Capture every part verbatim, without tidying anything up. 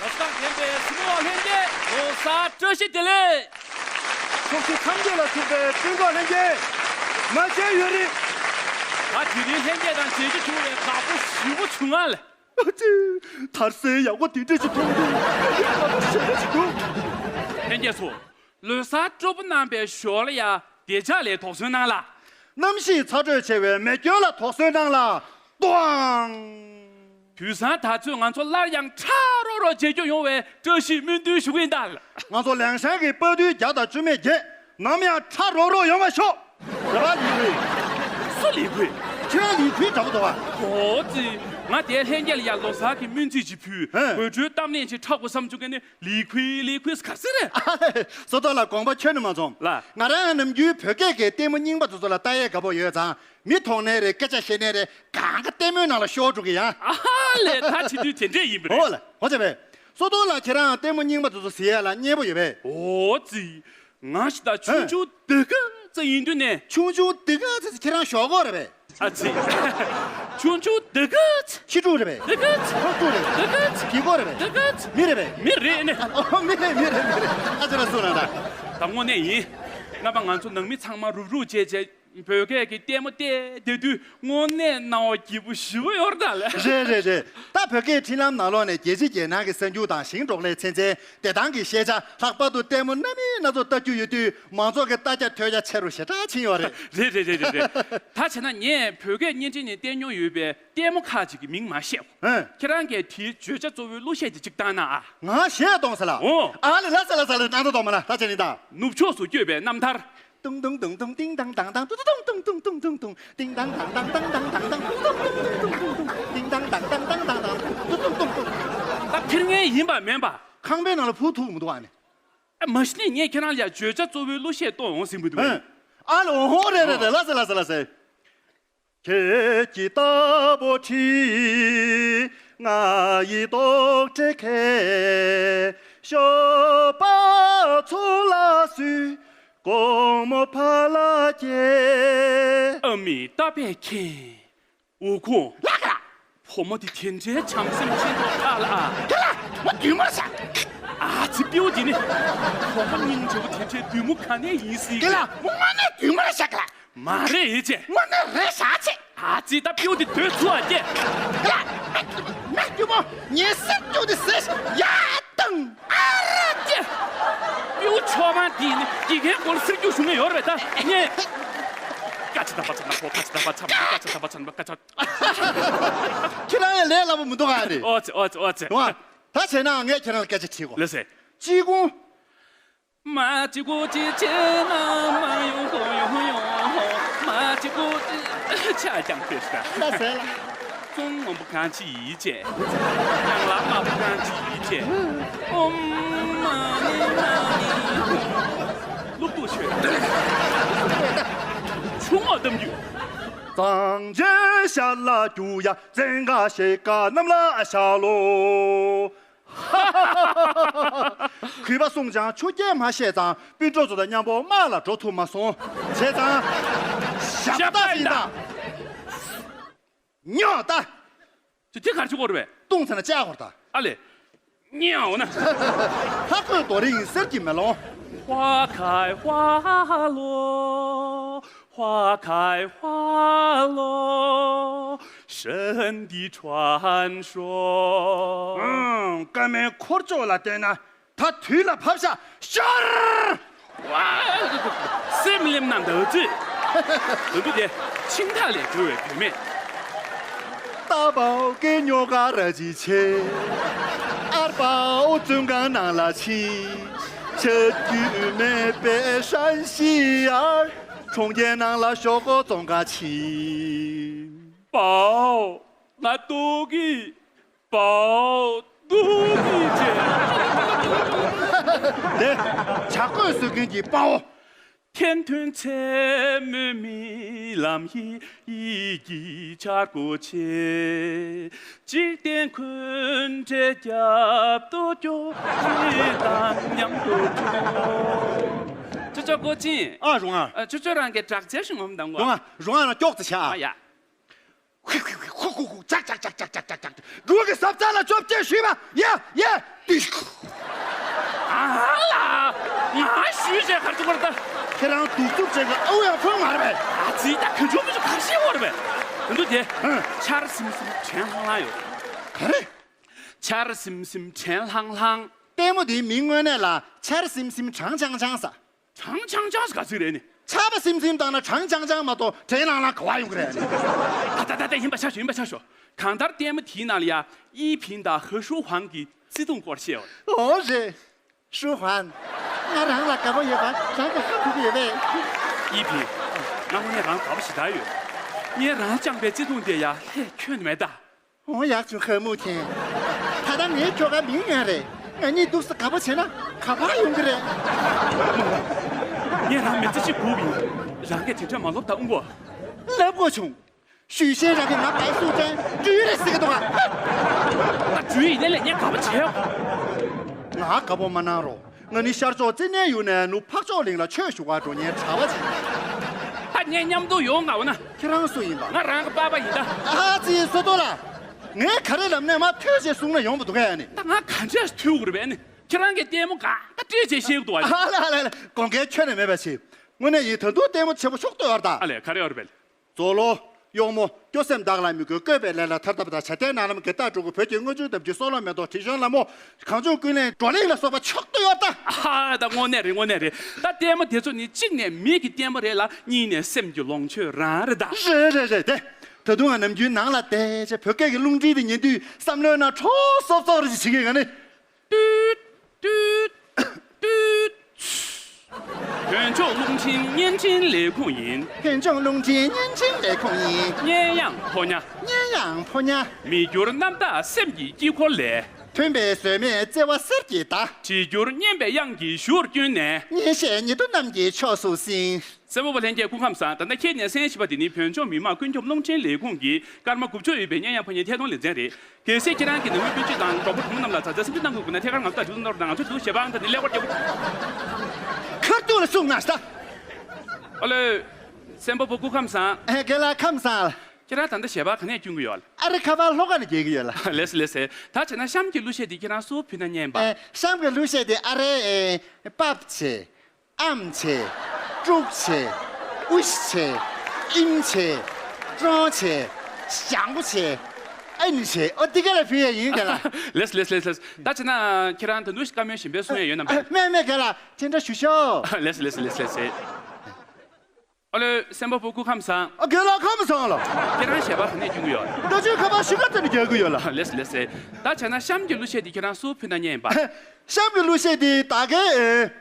བ་དང་ལྡན་པའི་སྲིན་མོ་ལྷན་རྒྱས། ལོ་གསར་བཀྲ་ཤིས་བདེ་ལེགས། ཕྱོགས་བཞི་མཚམས་བརྒྱད་ལ་ཚུད་པའི་སྤྲིན་ཚོགས་ལྷན་རྒྱས། མ་བྱན་ཡུན་རིང་། ད་དེ་རིང་ལྷན་རྒྱས་དང་མཇལ་རྒྱུ་བྱུང་བས་དགའ་པོ་ཞེ་པོ་བྱུང་ང་ལ། ཨ་ཙི། དར་སའི་ཡག་པོ་དེ་འདྲ་ཞིག་མཐོང་དུས་ཡག་པོ་ཞེ་པོ་ཞིག་འདུག་ལྷན་རྒྱས་ཚོ། ལོ་གསར་སྤྲོ་པོ་གནང་བའི་ཞོར་ལ་ཡ་བདེ་འཇགས་ལ་དོགས་ཟོན་གནང་ལ། གནམ་གཤིས་ཚ་དྲོད་ཆེ་བའི་མེ་སྐྱོན་ལ་དོགས་ཟོན་གནང་ལ། ཏོའང་། དུས་སང་ད་ཚོད་ང་ཚོ་སླར་ཡང་ཁྲ་རོག་རོག་མཇལ་རྒྱུ་ཡོང་བའི་བཀྲ་ཤིས་སྨོན་འདུན་ཞུ་གི་ཡིན་ད། ང་ཚོ་ལེང་ཤང་གི་དཔའ་རྟུལ་བརྒྱ་དང་བཅུ་མེད་བརྒྱད་ནམ་ཡང་ཁྲ་རོག་རོག་ཡོང་བར་ཤོག་རེད་པ། ལི་ཁུའི། སུ་ལི་ཁུའི། ཁྱེད་རང་ལི་ཁུའི་འདྲ་པོ་འདུག་པ། ཨོ་ཙི། ང་དེ་ལྷན་རྒྱས་ལ་ཡ་ལོ་གསར་གྱི་སྨོན་ཚིག་ཅིག་ཕུལ། ཧེ། དགོད་བྲོའི་གཏམ་གླེང་ཅིག་འཁྲབ་དགོས་བསམ་བྱུང་གི་ནི། ལི་ཁུའི་ལི་ཁུའི་ག་ཟེར་རེད། ཨ་ལེ། བསོད་རྡོར་ལགས། དགོངས་པ་ཁྱོན་ནས་མ་ཚོམས། ལགས། ང་རང་ནམ་རྒྱུན་བོད་སྐད་ཀྱི་ལྟད་མོ་རྙིང་པ་དེ་ཚོ་ལ་ལྟ་ཡས་དགའ་པོ་ཡོད་ཙང་། མི་མཐོང་ནའི་རེད། སྐད་ཆ་བཤད་ནའི་རེད། གང་ག་ལྟད་མོའི་ནང་ལ་ཤོར་འགྲོ་གི་ཡ། ཨ་ཧ་ལས། ད་བྱེད་དུས་དེ་འདྲས་ཡིན་པ་རེད། ཨོ་ལ། ཨོ་ཙི་བས། བསོད་རྡོར་ལགས། ཁྱེད་རང་ལྟད་མོ་རྙིང་པ་དེ་ཚོ་གཟིགས་ཡས་ལ་མཉེས་པོ་ཡོད་པས། ཨོ་ཙི། ང་ཞིག་ད་ཆུང་ཆུང་འདི་ག་ཙམ་ཡིན་དུས་ནས། ཆུང་ཆུང་འདི་ག་ཙམ་ཁྱེད་རང་ཞོག་གོ་རེད་པས། ཨ་ཙི། ཆུང་ཆུང་འདི་ག་ཙམ། ཁྱི་ཕྲུག་རེད་པས། འདི་ག་ཙམ། ཕག་ཕྲུག་རེད་པས། འདི་ག་ཙམ། གི་གོ་རེད་པས། འདི་ག་ཙམ། མི་རེད་པས། མི་རེད་ནི། ཨ་མི་རེད། མི་རེད། མི་རེད། ཨ་ཅེ་ལ་སུ་ན་ད། ད་དངོས་གནས་ཡིན། རྣམ་པ་ང་ཚོ་ནང་མི་ཚང་མ་རུབ་རུབ་བྱས་བྱས་བོད་སྐད་ཀྱི་ལྟད་མོ་བལྟས་བསྡད་དུས་དངོས་གནས་སྣང་བ་སྐྱིད་པོ་ཞེ་པོ་ཡོད་རེད་ད་ལ། རེད་རེད་རེད། ད་བོད་སྐད་འཕྲིན་ལམ་ནང་ལོགས་ནས་རྒྱལ་སྤྱི་རྒྱལ་ནང་གི་གསར་འགྱུར་དང་ཞིང་འབྲོག་ལས་ཚན་རྩལ། བདེ་ཐང་གི་ཤེས་བྱ། ལྷག་པར་དུ་ལྟད་མོ་སྣ་མིན་སྣ་ཚོགས་ལྟ་རྒྱུ་ཡོད་དུས་མང་ཚོགས་ཀྱི་ལྟ་རྒྱ་ཐོས་རྒྱ་ཆེ་རུ་ཞེ་དྲག་ཕྱིན་ཡོད་རེད། རེད་རེད་རེད་རེད་རེད། ད་བྱས་ན་ངས་བོད་སྐད་བརྙན་འཕྲིན་ནས་བསྟན་མྱོང་ཡོད་པའི་ལྟད་མོ་ཁག་ཅིག་གི་མིང་མ་བཤད། ཨེ། ཁྱེད་རང་གིས་དེའི་བརྗོད་བྱ་གཙོ་བོའི་གླུ་གཞས་དེ་གཅིག་བཏང་ན་ཨ། ང་གཞས་གཏོང་ས་ལ། ཨོ། ཨ་ལེ་ལ་ས་ལ་ས་ལ་སྣང་ཚ་གཏོང་མ་ལ་ད་བྱས་ནི་ད། ནུབ་ཕྱོགས་སུ་བསྐྱོད་པའི་རྣམ་ཐར། ཏུང་ཏུང་ཏུང་ཏུང་ཏིང་ཏང་ཏང་ཏང་ཏུ་ཏུ་ཏུང་ཏུང་ཏུང་ཏུང་ཏུང་ཏུང་ཏིང་ཏང་ཏང་ཏང་ཏང་ཏང་ཏང་ཏང་ཏུ་ཏུང་ཏུང་ཏུང་ཏུང་ཏུང་ཏིང་ཏང་ཏང་ཏང་ཏང་ཏང་ཏང་ཏུ་ཏུང་ཏུང་ཏུང་། ད་ཕིར་ངན་ཡིན་པ་མིན་པ། ཁང་པའི་ནང་ལ་ཕུ་ཐུག་མི་འདུག་ཨ་ནི། ཨ་མ་གཞི་ནས་ངས་ཁྱེད་རང་ལ་བརྗོད་བྱ་གཙོ་བོའི་གླུ་གཞས་གཏོང་ཡོང་ཟིན་པ་འདུག་ཨ་ལ་འོ་ཧོ་རེད་རེད་རེད་ལ་ཟེ་ལ་ཟེ་ལ་ཟེ། ཁྱེད་ཀྱི་རྟ་ཕོ་ཁྲིད། ང་ཡི་རྟོག་བྲལ་མཁས། ཞོགས་པ་ཚོ་ལ་སུས། དགོང་མོ་ཕ་ལ་སྐྱེལ། ཨ་མའི་རྟ་ཕོས་མཁྱེན། འོ་ཁོ། ལགས་ལགས། བུ་མོ་དེ་དེ་འདྲའི་བྱམས་སེམས་ཅན་པོ་ཁ་ལ་ཨ། ཁ་ལ། མོ་བདུད་མོ་ལ་བཞག་ཨ་ཙི་སྤྲེའུ་དེ་ནི། བུ་མོ་སྙིང་རྗེ་པོ་དེ་འདྲའི་བདུད་མོ་ག་ནས་ཡིན་སྲིད། ཁ་ལ། མོ་དངོས་གནས་བདུད་མོ་ལ་བཞག་ལ། མ་རེད་ཨེ་ཅེ། དངོས་གནས་རེད་ཤག་ཅེ། ཨ་ཙི་ད་སྤྲེའུ་དེ་སྡོད་ཚུགས་ཨ་ཅེ། ཡ། མེ་སྐྱུར་མོ་ངའི་སེར་སྐྱུག་དེ་ཟེར་ཡ་དང་། ཨ་ར་ཅེ། སྤྲེའུ་མཆོག་མ་འདི་ནི་དགེ་རྒན་སྐོར་སེར་སྐྱུག་བྱུང་ངེས་ཡོད་རེད་ད་ངས། ཀ་ཆ་དམ་པ་ཚ་ན་ཧོ་ཀ་ཆ་དམ་པ་ཚ་མ་ཀ་ཆ་དམ་པ་ཚ་ན་ཀ་ཆ། ཁྱེད་རང་ཡང་ལས་སླ་པོ་མི་འདུག་ག་རེད། ཨོ་ཙི་ཨོ་ཙི་ཨོ་ཙི། རུང་བ། ད་བྱས་ན་ངས་ཁྱེད་རང་ལ་སྐད་ཆ་དྲིས་གོ་ལགས་སེ། ཅི་གུང་། མ་ཅི་གུ་ཅི་ཅི་ན་མ་ཡོང་གོ་ཡོང་ཡོང་མ་ཅི་གུ་ཅི་ཆ་ཀྱང་ཕེ་ཤ། ལ་ཟེར་ལ། ཙུང་ངོ་བོ་གང་ཅི་ཡིས་བྱས། ཡང་ལ་མ་བོ་གང་ཅི་ཡིས་བྱས། ཨོམ་མ་ནི་མ་ནི། ལུག་ཏུ་ཤོད། ཆུང་ངོ་གཏམ་རྒྱུད། གཙང་ཆེན་ཤར་ལ་རྒྱུ་ཡ་བཙན་ག་ཤེ་ཀ་གནམ་ལ་ཤར་ལོ། གུས་པ་གསུངས་ཀྱང་ཆུ་རྐྱལ་མ་ཤེས་ཙང་སྤུན་གྲོགས་ཚོ་དང་མཉམ་པོ་དམག་ལ་འགྲོ་ཐུབ་མ་སོང་། བྱས་ཙང་ཞབས་ཏ་ཡིན་ད། ཉོག་ད། ཅི་དེ་གར་ཆུ་གོ་རེད་པས། ཏུང་ཚ་ན་ཅག་གོར་ད། ཨ་ལེ། ཉའོ་ན། ལྷ་ཁོས་རྡོ་རིང་གསེར་གྱི་མེ་ལོང་། 花开花落，花开花落，神的传说。 ཨང་། སྐར་མའི་འཁོར་ཕྱོགས་ལ་བལྟས་ན་ད་དུས་ལ་བབ་ཤག་ཤར། ཝ། སེམས་ལེམ་ན་འདག་ཅི། འདི་འདི་དེ་ཆིང་ཐག་ལས་གྲོལ་བའི་བུད་མེད། ད་པའོ་སྐད་ཉོ་ག་ར་ཅི་ཆེ། ཨར་པའོ་བཙོན་ཁང་ནང་ལ་ཕྱིན། ཆ་རྒྱུས་མེད་པའི་ཧྲན་ཤི་ཡར། གྲོང་ཁྱེར་ནང་ལ་ཞོག་ཁོག་བཙོང་ག་ཕྱིན། པའོ། ང་ལྟོགས་ཀྱི། པའོ། ལྟོགས་ཀྱི་ཅེ། དེ་བྱ་རྒོད་གསོད་མཁན་གྱི་དཔའ་བོ། 天吞切木米làm一一起charco切，几点困着脚都就一当娘都就。这叫过劲。 ཨ་རུང་ཨ། 呃，就这样给长见识我们等过。 རུང་ཨ། རུང་ཨ་ན་ཀྱོག་ཙི་ཆ། 哎呀。 ཧུ་ཧུ་ཧུ་ཧུ་ཧུ་ཧུ། ཅག་ཅག་ཅག་ཅག་ཅག་ཅག་ཅག་འགྲོ་གི་ཟབ་ཚ་ལ་བཅོ་བརྒྱད་ཞུས་པ། ཡ་ཡ། དུས་ བར་ད། ཁྱེད་རང་གདུག་རྩུབ་ཅན་གྱི་ཨ་ཝེ་ཡང་ཕོན་མ་རེད་པས། ཨ་ཙི་ད་ག་ཆུང་མི་ཆུང་ག་རེ་བཤད་ཡོད་རེད་པས། ད་དུང་དེ། ཧང་། ཆར་སིམ་སིམ་དྲན་ལྷང་ལྷང་ཡོད། ག་རེ། ཆར་སིམ་སིམ་དྲན་ལྷང་ལྷང་། ལྟད་མོ་དེའི་མིང་དངོས་གནས་ལ་ཆར་སིམ་སིམ་གྲང་འཕྱང་འཕྱང་ཟེར། གྲང་འཕྱང་འཕྱང་ཟེར་ག་ཚོད་རེད་ནི། ཆར་པ་སིམ་སིམ་བཏང་ན་གྲང་འཕྱང་འཕྱང་མ་གཏོགས་དྲན་ལྷང་ལྷང་ག་པར་ཡོང་གི་རེད་ནི། ད་ད་ད་ད་ཡིན་པ་ཆ་ཞོ་ཡིན་པ་ཆ་ཞོ། གང་ལྟར་ལྟད་མོ་དེའི་ནང་ལ་ཡ་ཨི་ཕིན་དང་ཧེ་ཧྲུའུ་ཧུའང་གི་བརྩེ་དུང་སྐོར་བཤད་ཡོད། འོ་རེད། ཧྲུའུ་ཧུའང་། ང་རང་ལ་དགའ་པོ་ཡོད་པ་རང་གིས་ཧ་གོ་གི་ཡོད་པས། ཨི་ཕིན། ང་དངོས་གནས་རང་དགའ་པོ་ཞེ་དྲག་ཡོད། ངས་རང་བཅངས་པའི་བརྩེ་དུང་དེ་ཡ་ལྷད་ཁྱོན་ནས་མེད་ད། འོ་ཡག་བྱུང་ཧ་མུ་ཐེན། ད་ལྟ་ངའི་ཁྱོ་ག་མིང་ཡང་རེད། ང་གཉིས་འདུག་སེ་དགའ་པོ་བྱས་ན་ག་པར་ཡོང་གི་རེད། ངས་རང་མི་ཚེ་གཅིག་སྒུག་ཡིན། རང་གིས་དེ་འདྲ་མ་ལབ་ད་ཨུ་མགོ། ལབ་དགོས་བྱུང་། ཞུས་ཤེས་རང་གིས་ང་བའི་སུ་ཅན་འདྲུད་རེད་ཟེར་གི་འདུག་ག་ད་འདྲུད་ཡིན་ནའི་ལས་ངས་དགའ་པོ་བྱས། ང་དགའ་པོ་མ་གནང་རོགས། ང་ནི་ཤར་ཕྱོགས་ཙི་ནན་ཡུལ་ནས་ནུབ་འཕགས་མཆོག་གླིང་ལ་ཆོས་ཞུ་བར་འགྲོ་མཁན་གྲྭ་པ་ཅིག་ཡིན། ད་ངའི་མཉམ་དུ་ཡོང་ང་འོ་ན། ཁྱེད་རང་སུ་ཡིན་པ། ང་རང་གི་པ་ཕ་ཡིན་ད། ཨ་ཙི་སོ་ཏོ་ལ། ངས་ག་རེ་ལབ་ནས་མ་ཐོས་ཞེས་གསུངས་ན་ཡོང་བ་འདུག་གས་ནི། ད་ང་ག་འདྲས་ཐོས་དགོས་རེད་པས་ནི། ཁྱེད་རང་གིས་ལྟད་མོ་ག་འདྲ་སྤྲད་བྱས་ཤེས་དགོས་འདུག་ཨ་ནི། ཨ་ལ་ལ་ལ་དགོངས་འགལ་ཁྱོན་ནས་མེད་པ་བྱེད། དངོས་གནས་ཡིན། ད་དུང་ལྟད་མོ་ཆེན་པོ་ཕྱོགས་བཏོད་ཡོད་རེད་ད། ཨ་ལས་ག་རེ་ཡོད་རེད་པས། མཛོ་ལོ། གཡོག་མོ། སྐྱོ་སེམས་བདག་ལ་མི་དགོས། བཀོད་པའི་ལས་ལ་ཐར་ཐབས་དང་། བྱ་བྲལ་ནག་ལམ་གྱི་ལྟ་གྲུ་གུ། བོད་ཀྱི་དངོས་བྱུང་གཏམ་རྒྱུད། སྲོག་ལོ་མེ་ཏོག་དྲི་བཞོན་ལ་མོ། གངས་ལྗོངས་ཀུན་གླེང་བགྲོ་གླེང་ལ་སོགས་པ་ཕྱོགས་བསྡུས་ཡོད་ད། ཨ་ད་དངོས་གནས་རེད། དངོས་གནས་རེད། ད་ལྟད་མོ་དེ་ཚོ་ནི་གཅིག་ནས་མིག་གི་ལྟད་མོ་རེད་ལ། གཉིས་ནས་སེམས་ཀྱི་ལོངས་སྤྱོད་རང་རེད་ད། རེད་རེད་རེད་དེ། ད་དུང་ང་ནམ་རྒྱུན་ནང་ལ་བསྡད་བྱས་བོད་སྐད་ཀྱི་རླུང་འཕྲིན་དེ་ཉན་དུས་བསམ་བློའི་ནང་འཁྲུག་སོབ་སོབ་རེ་ཞིག་བྱེད་ཀྱི་ཡོད་ནི། ཏུད། ཏུད། ཏུད། བོད་ལྗོངས་རླུང་འཕྲིན་བརྙན་འཕྲིན་ལས་ཁུངས་ཡིན། བོད་ལྗོངས་རླུང་འཕྲིན་བརྙན་འཕྲིན་ལས་ཁུངས་ཡིན། སྙན་དབྱངས་ཕོ་ཉ། སྙན་དབྱངས་ཕོ་ཉ། མི་འགྱུར་རྣམ་དག་སེམས་ཀྱི་དཀྱིལ་འཁོར་ལས། མཐུན་པའི་ཟོལ་མེད་བརྩེ་བ་གསེར་གྱི་མདའ། བྲིས་འགྱུར་སྙན་པའི་དབྱངས་ཀྱི་གཞུར་བསྐྱོན་ནས། སྙན་གཞས་ཉི་གདུགས་གནམ་གྱི་ཕྱོགས་སུ་སྲིང་། གསན་པ་པོ་ལྷན་རྒྱས་སྐུ་ཁམས་བཟང་། ད་ལྟ་ཁྱེད་ནས་གསན་བཞིན་པ་དེ་ནི་བོད་ལྗོངས་མི་དམངས་ཀུན་ཁྱབ་རླུང་འཕྲིན་ལས་ཁུངས་ཀྱི་སྐར་མ་དགུ་བཅུ་ཡོད་པའི་སྙན་དབྱངས་ཕོ་ཉའི་ཐད་གཏོང་ལེ་ཚན་རེད། གལ་སྲིད་ཁྱེད་རང་གི་ནང་མི་སྤུན་མཆེད་དང་གྲོགས་པོ་གྲོགས་མོ་རྣམས་ལ་ཛ་ཛ་སེམས་ཁྲལ་གནང་དགོས་དགོས་ན་ཐད་ཀར་ང་ཚོ་ལ་འབྲེལ་བ་གནང་རོགས་གནང་། ང་ཚོས་འདུག་ཞེ་པོ་ཨང་ད་ནི་ཀླད་ཀོར་རྒྱབ། ཁ་ཐུག་ལ་གསུང་ང་ས། ཨ་ལོ། གསན་པ་པོ་སྐུ་ཁམས་བཟང་། ཨེ་རྒན་ལགས་ཁམས་བཟང་། ཁྱེད་རང་ད་ལྟ་ཞལ་པར་ག་ནས་སྐྱོན་གྱི་ཡོད། ཨ་རེ་ཁ་པར་ལྷོ་ཁ་ནས་རྒྱག་གི་ཡོད་ལ། ལེས་ལེས་ཟེར། ད་བྱས་ན་གཤམ་གྱི་གླུ་གཞས་འདི་ཁྱེད་རང་སུ་ཕུལ་ན་སྙན་པ། ཨེ་གཤམ་གྱི་གླུ་གཞས་འདི་ཨ་རེ་ཨེ་པབ་ཆེ། ཨམ་ཆེ། ཀྲུག་ཆེ། ཨུཤ་ཆེ། ཨིམ་ཆེ། ཀྲོང་ཆེ། ཞང་པོ་ཆེ། ཨན་ཆེ། ཨོ་འདི་ག་ལ་ཕུལ་ཡ་ཡིན་ག་ལ། ལེས་ལེས་ལེས་ལེས། ད་བྱས་ན་ཁྱེད་རང་ད་དུང་བཀའ་མོལ་གཞན་པའི་གསུང་ཡ་ཡོད་ན་མེད། མེད་མེད་ག་ལ་དེ་འདྲ་ཞུ་ཤོག་ལེས་ལེས་ལེས་ལེས་ལེས། ཨ་ལོ་གསན་པ་པོ་སྐུ་ཁམས་བཟང་། ཨ་རྒན་ལགས་ཁམས་བཟང་ལ། ཁྱེད་རང་ཞལ་པར་ག་ནས་སྐྱོན་གྱི་ཡོད། ད་ཆོས་ཁ་པར་ཤི་ཁ་ཙམ་ནས་རྒྱག་གི་ཡོད་ལ། ལེས་ལེས་ཟེར། ད་བྱས་ན་གཤམ་གྱི་གླུ་གཞས་འདི་ཁྱེད་རང་སུ་ཕུལ་ན་སྙན་པ། གཤམ་གྱི་གླུ་གཞས་འདི་ད་གའི་ཨེ།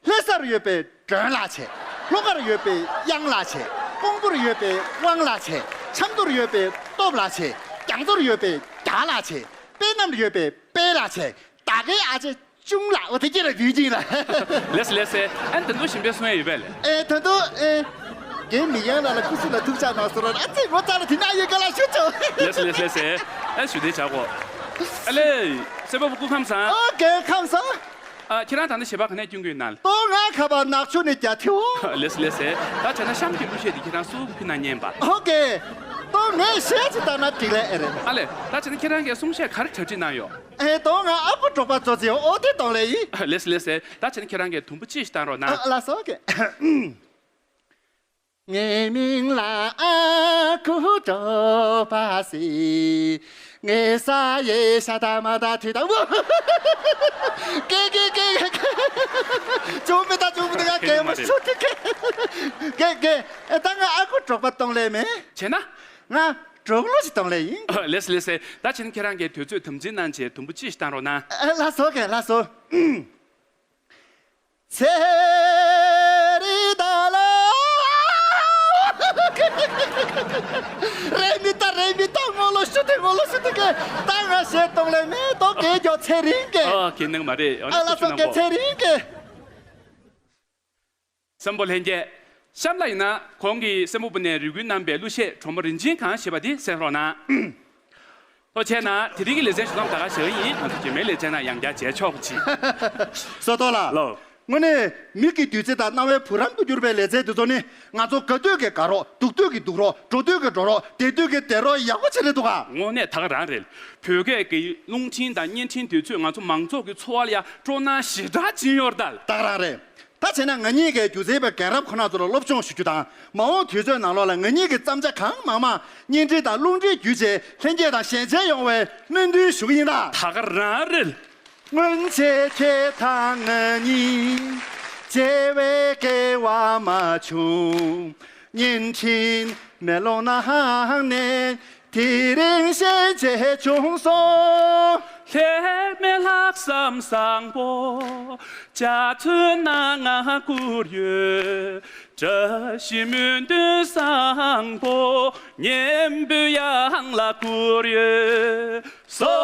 ལྷ་སར་ཡོད་པའི་སྒྲོན་ལགས་བྱས། ལྷོ་ཁར་ཡོད་པའི་གཡང་ལགས་བྱས། ཀོང་པོར་ཡོད་པའི་དབང་ལགས་བྱས། ཆབ་མདོར་ཡོད་པའི་སྟོབས་ལགས་བྱས། རྒྱ་མཚོར་ཡོད་པའི་རྒྱ་ལགས་བྱས། དཔེ་གནམ་ལ་ཡོད་པའི་དཔལ་ལགས་བྱས། ད་གའི་ཨ་ཅེ། ཅུང་ལ་འོ་དེ་སྐྱེ་ལ་བུད་ཅིང་ལ། ལེས་ལེས་ཟེར། ཨན་ད་དུང་གཞན་པའི་གསུང་ཡ་ཡོད་པས་ལེ། ཨེ་ད་དུང་ཨེ། རྒན་མི་ཡང་ལ་ལ་ཁུ་སི་ལ་ཐུག་ཆགས་གནང་སོ་ར་ཨ་ཙི་ངོ་ཚ་ལ་དེ་ན་ཡོད་ག་ལ་ཞུ་ཆོག་ལེས་ལེས་ལེས་ཟེར། ཨན་ཞུ་དེ་བྱ་གོ་ཨ་ལེ། གསན་པ་པོ་སྐུ་ཁམས་བཟང་། ཨོ་རྒན་ཁམས་བཟང་། ཨ་ཁྱེད་རང་ད་ལྟ་ཞལ་པར་ག་ནས་སྐྱོན་གྱི་ཡོད་ན། ཏོ་ང་ཁ་པར་ནག་ཆུ་ནས་རྒྱ་ཐེའོ། ལེས་ལེས་ཟེར། ད་བྱས་ན་གཤམ་གྱི་གླུ་གཞས་འདི་ཁྱེད་རང་སུ་ཕུལ་ན་སྙན་པ། ཨོ་ཀེ། ཏོ་ངས་གཞས་ཅིག་བཏང་ན་འགྲིག་ལེ་ཨེ་རེད། ཨ་ལེ། ད་བྱས་ན་ཁྱེད་རང་གིས་གསུང་བཤད་ག་རེ་གྲ་སྒྲིག་གནང་ཡོད། ཨེ་ཏོ་ང་ཨ་ཁུ་གྲོགས་པ་ཙོ་ཙེ་ཨོ་དེ་གཏོང་ལེ་ཡིན། ལེས་ལེས་ཟེར། ད་བྱས་ན་ཁྱེད་རང་གིས་དུམ་བུ་གཅིག་ཞིག་བཏང་རོགས་གནང་། ཨ་ལགས་སོ་ཀེ། ངའི་མིང་ལ་ཨ་ཁུ་གྲོགས་པ་ཟེར། ངའི་ས་ཡེ་ཤ་ད་མ་ད་དུས་ད་བུ། ཀེ་ཀེ་ཀེ་ཀེ། ཅུང་མི་ད་ཅུང་མི་ད་ང་ཀེ་མ་ཤུ་ཏི་ཀེ། ཀེ་ཀེ། ད་ང་ཨ་ཁུ་གྲོགས་པ་གཏོང་ལེ་མེད། བྱས་ན། ང་གྲོགས་ལོ་ཞིག་གཏོང་ལེ་ཡིན། ལེས་ལེས་ཟེར། ད་བྱས་ན་ཁྱེད་རང་གིས་དུས་ཚོད་དམ་འཛིན་གནང་བྱས་དུམ་བུ་གཅིག་ཞིག་བཏང་རོགས་གནང་། ལགས་སོ་ཀེ་ལགས་སོ། ཚེ་རི་ད་ལ། རེ་མི་ད་རེ་མི་ད་ངོ་ལོ་ཤུ་ཏི་ངོ་ལོ་ཤུ་ཏི་ཀེ། ད་ང་གཞས་གཏོང་ལེ་མེད་དོ་ཀེ་རྒྱོ་ཚེ་རིང་ཀེ། ཨ་ཀེ་ནང་མ་རེད། ཨ་ལགས་སོ་ཀེ་ཚེ་རིང་ཀེ། གསན་པ་པོ་ལྷན་རྒྱས། གཤམ་ལ་ཡིན་ན་གོང་གི་གསན་པ་པོ་ནས་རེ་སྐུལ་གནང་པའི་གླུ་གཞས་གྲོགས་མོ་རིན་ཆེན་གང་ཞེས་པ་དེ་གསན་རོགས་གནང་། ཐུགས་རྗེ་གནང་། དེ་རིང་གི་ལེ་ཚན་ཞུ་སྟངས་ད་ག་ཞིག་ཡིན། ང་ཚོ་རྗེས་མའི་ལེ་ཚན་ནང་ཡང་བསྐྱར་མཇལ་ཆོག་གི། བསོད་རྡོར་ལགས། ལོ། དངོས་གནས་མིག་གི་བདུད་རྩི་དང་རྣ་བའི་བུ་རམ་དུ་གྱུར་པའི་ལེ་ཚན་དེ་ཚོ་ནི་ང་ཚོ་དགའ་དུས་ཀྱི་དགའ་རོགས། སྡུག་དུས་ཀྱི་སྡུག་རོགས། འགྲོ་དུས་ཀྱི་འགྲོ་རོགས། བསྡད་དུས་ཀྱི་བསྡད་རོགས་ཡག་པོ་བྱས་རེད་འདུག་ག། དངོས་གནས་ད་ག་རང་རེད། བོད་སྐད་ཀྱི་རླུང་འཕྲིན་དང་བརྙན་འཕྲིན་དུས་ཚོད་ང་ཚོ་མང་ཚོགས་ཀྱི་འཚོ་བ་ལ་ཡང་སྤྲོ་སྣང་ཞེ་དྲག་སྦྱིན་ཡོད་རེད་ད། ད་ག་རང་རེད། ད་བྱས་ན་ང་གཉིས་ཀྱིས་སྒྱུ་རྩལ་པའི་རྒན་རབས་ཁོ་ན་ཚོ་ལ་སློབ་སྦྱོང་ཞུ་རྒྱུ་དང་། མ་འོངས་དུས་ཚོད་ནང་ལོགས་ལ་ང་གཉིས་ཀྱི་བརྩམས་བྱ་གང་མང་མང་བརྙན་འཕྲིན་དང་རླུང་འཕྲིན་བརྒྱུད་བྱས་ལྷན་རྒྱས་དང་ཞལ་མཇལ་ཡོང་བའི་སྨོན་འདུན་ཞུ་གི་ཡིན་ད། ད་ག་རང་རེད། སྔོན་ཆད་ཁྱེད་དང་ང་གཉིས་མཇལ་བའི་སྐལ་བ་མ་བྱུང་། བརྙན་འཕྲིན་མེ་ལོང་ནང་ནས་དེ་རིང་ཞལ་མཇལ་བྱུང་སོང་། ལྷད་མེད་ལྷག་བསམ་བཟང་པོ་འཇའ་ཚོན་ནང་ང་བསྐུར་ཡོད། བཀྲ་ཤིས་སྨོན་འདུན་བཟང་པོ་སྙན་པོའི་དབྱངས་ལ་བསྐུར་ཡོད། སོ་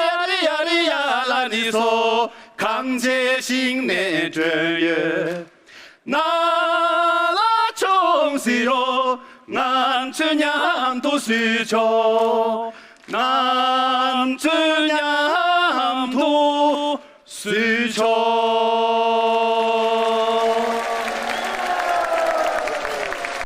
ཡ་རི་ཡ་རི་ཡ་ལ་ནི་སོ། གངས་ཅན་ཞིང་ནས་བསྒྲོན་ཡོད། ན་ལ་ཆུང་སི་རོ། ང་ཚོས་མཉམ་དུ་བསུ་ཆོག་ང་ཚོས་མཉམ་དུ་བསུ་ཆོག